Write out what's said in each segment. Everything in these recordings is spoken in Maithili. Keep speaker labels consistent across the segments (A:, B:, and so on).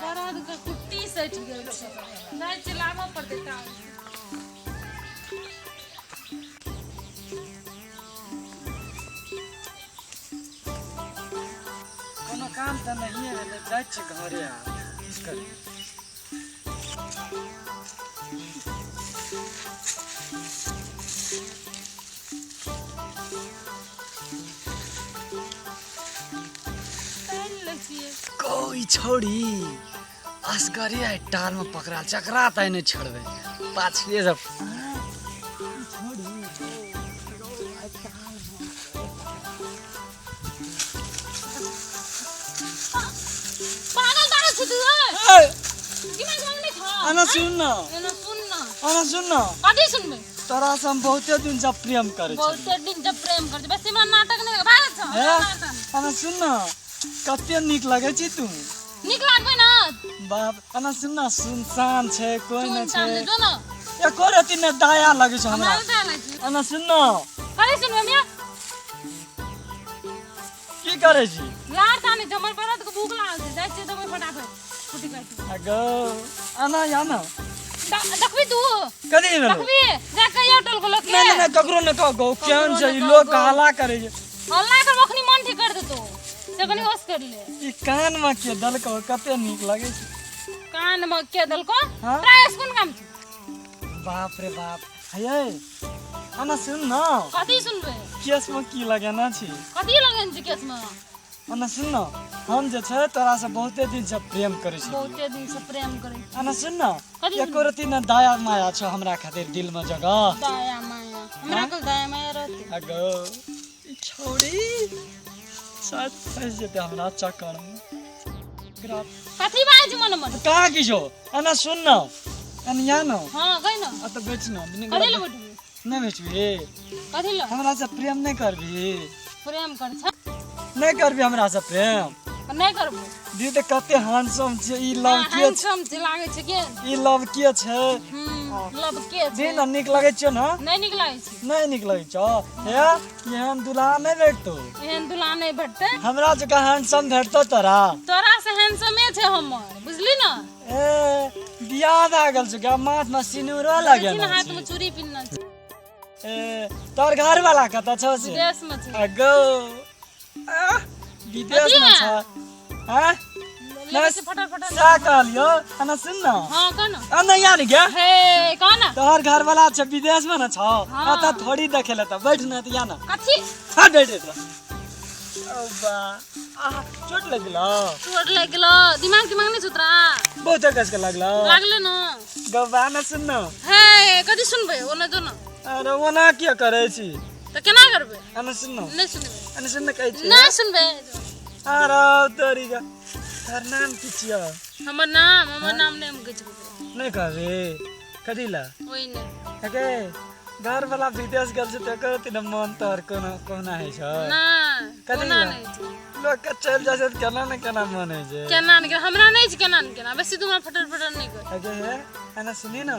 A: बरद के कुट्टी सटि गेल छै, नहि चलाबऽ पड़तै टाल।
B: कोनो काम तऽ नहिए भेलै, जाइ छियै घरे आब। की करी?
A: तानि लै छियै।
B: कोई छौड़ी असगरे आइ टालमे पकड़ायल छै, एकरा तऽ आइ नहि छोड़बै। पाछुए सब
A: पागल तागल छी तू? ओए दिमाग में नहीं था।
B: आना सुन न।
A: एना सुन न।
B: आना सुन न।
A: कथी सुनबै?
B: तोरा से हम बहुते दिन से प्रेम करै छी।
A: बहुते दिन जब प्रेम कर, बेसी मन नाटक नहीं भागल छ।
B: हे, आना सुन न, कते नीक लगै छी तू।
A: नीक लागबै ना?
B: बाप, आना सुन न, सुनसान छै, कोई नहि
A: सुनसान
B: छै।
A: जो न।
B: एको रति ने दया लगै छै हमरा।
A: हमरा दया लगै छै।
B: आना सुन न।
A: कथी सुनबै मियाँ?
B: की करै छी?
A: लार ताने छै, हमर बरद के भूख लागल छै, जाइ छियै देबै फटाफट कुटी काटि।
B: अगो आना या न।
A: देखबी तू?
B: कथी भेलो?
A: देखबी जा कहियो टोल के लोक के।
B: नहि नहि नहि, ककरो नहि कह गौ, केहन छै ई
A: ककरो
B: लोक,
A: नहि कहू।
B: हल्ला करै छै।
A: हल्ला कर, अखनी मन ठीक कर देतो से, कनी होश कर ले।
B: ई कान मे के देलकौ? कते नीक लगै छै।
A: कान में के देलको?
B: हाँ?
A: तोरा एस कोन काम छै?
B: बाप रे बाप, हे आना सुन न।
A: कथी सुनबै?
B: केस में की लगेना छी?
A: कथी लगेने छै केस में?
B: आना सुन न, हम जे छै तोरा से बहुते दिन से प्रेम करै छी।
A: बहुते दिन से प्रेम करै छी।
B: आना सुन न।
A: कथी?
B: एको रति न दया माया छौ हमरा खातिर दिल में जगह?
A: दया माया हमरा कल दया माया रहते?
B: अगो ई छौड़ी शायद फंसि जेतै हमरा चक्कर में।
A: कथी बाज मन मन?
B: कहाँ की छौ? आना सुन न, अनिया न।
A: हाँ, कहि न।
B: अतऽ बैठ न।
A: कथी ले बैठबी?
B: नहि बैठबी?
A: कथी ले?
B: हमरा से प्रेम नहि करबी?
A: प्रेम कर छ।
B: नहि करबी हमरा से प्रेम?
A: नहि करबो।
B: दी तऽ कते हैंडसम छै ई लव के।
A: हैंडसम छै, लागै छै के?
B: ई लव के छै?
A: लव के
B: दी
A: छै।
B: न, नीक लगै छौ न?
A: नहि नीक लागै छै।
B: नहि नीक लगै छौ? हे, एहन दुल्हा नहि भेटतौ।
A: एहन दुल्हा नहि भेटतै।
B: हमरा जकाँ हैंडसम भेटतौ तोरा?
A: तोरा से हैंडसमे छै हमर, बुझली न?
B: ए, बियाह भए गेल छौ क्या? माथ में सिनूरो
A: देखी न,
B: लगेने
A: हाथ
B: छी।
A: में चूड़ी पिन्हने छै।
B: ए, तोहर घर वाला कतऽ छौ से?
A: विदेश में छै।
B: अगो आह, विदेश में
A: कथी?
B: छै हैं?
A: लेबै छै फटर फटर।
B: सा कहलियो, अना सुन न।
A: हाँ, कह न।
B: आ नहीं यार क्या?
A: हे, कह न।
B: तोहर घर वाला छै विदेश में न छौ?
A: हाँ।
B: अतऽ थोड़ी देखे ले, तऽ बैठ न तऽ या न।
A: कथी?
B: हाँ, बैठ बैठ। ओ बा, आह, चोट लगलो?
A: चोट लागि गेलो। दिमाग दिमाग नहि छौ तोरा?
B: बहुत कस के लगलो।
A: लागले न।
B: गबा न, सुन न।
A: हे, कथी सुनबै? ओना जो न।
B: अरे, ओना किया करै छी?
A: तऽ केना करबै?
B: अना सुन न।
A: नहि सुनबै।
B: अना सुन न कहै छी।
A: नहि सुनबै।
B: अरे तोरी का, तोहर नाम की छियौ?
A: हमर नाम नहि हम कहै छी।
B: नहि कहबी? कथी ला?
A: ओहि नहि।
B: अगे, घर वाला विदेश गेल छै तऽ एकर न मन तोहर कोना कोना होइ छौ?
A: नहि।
B: कथी
A: कोना
B: ला?
A: नहि छै।
B: लोक के चलि जाइ छै तऽ केना ने केना मन होइ छै।
A: केना नहि केना, हमरा नहि छै केना नहि केना। बेसी तू हमरा फटर फटर नहि कर।
B: अगे हे, एना सुनी न,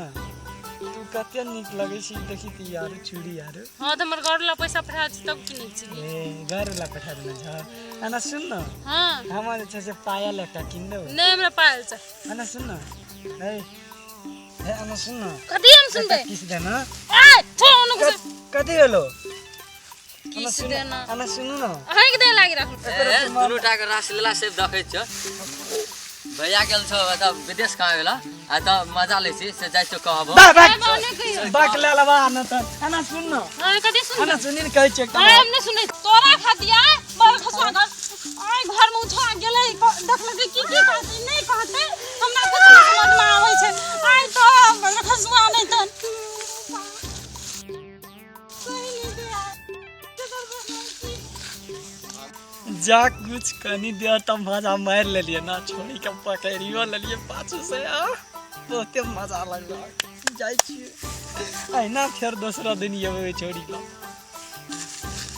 B: तू कते नीक लगै छी, देखी तऽ यार चूड़ी यार।
A: हाँ, तऽ हमर घर वाला पैसा पठा छै तब किनै छी।
B: ए, घर वाला पठा देने छौ? एना सुन न।
A: हाँ।
B: हमर जे छै से पायल एकटा कीन देबौ?
A: नहि, हमरा पायल छै।
B: एना सुन न, हे हे, एना सुन न।
A: कथी हम सुनबै?
B: किस देना।
A: ए, छोड़ ओने कुछ।
B: कथी भेलो?
A: किस देना।
B: एना सुनू न।
A: अहाँके दे लागि राखू।
C: ए, दुनू टा के रासलीला से देखै छियौ। भैया गेल छौ एतऽ विदेश कमाबै ला, आ तऽ मजा लै छी, से जाइ छियौ कहबो।
B: बाक बाक।
A: ए, बाबा, नहि कहियौ।
B: बाक ले लेबा न तऽ। एना सुन न।
A: हाँ, कथी सुनबै?
B: एना सुनी न, कहै छियै एकटा
A: अरे
B: बात।
A: हम नहि सुनै तोरा खातिर। बड़ खसुआ घर आइ घर में उठा गेलै, देखलकै की की कहतै नहि कहतै, हमरा कुछ नहि समझ में आबै छै। आइ तो बड़ खसुआ नहि तऽ सही नहि दे आइ।
B: जा कुछ कनी देर तऽ मजा मारि लेलियै ना, छोड़ी के पकड़ियो लेलियै पाछू से, आ बहुते मजा लगल। जाइ छियै अहिना, फेर दोसरा दिन एबै छोड़ी लऽ।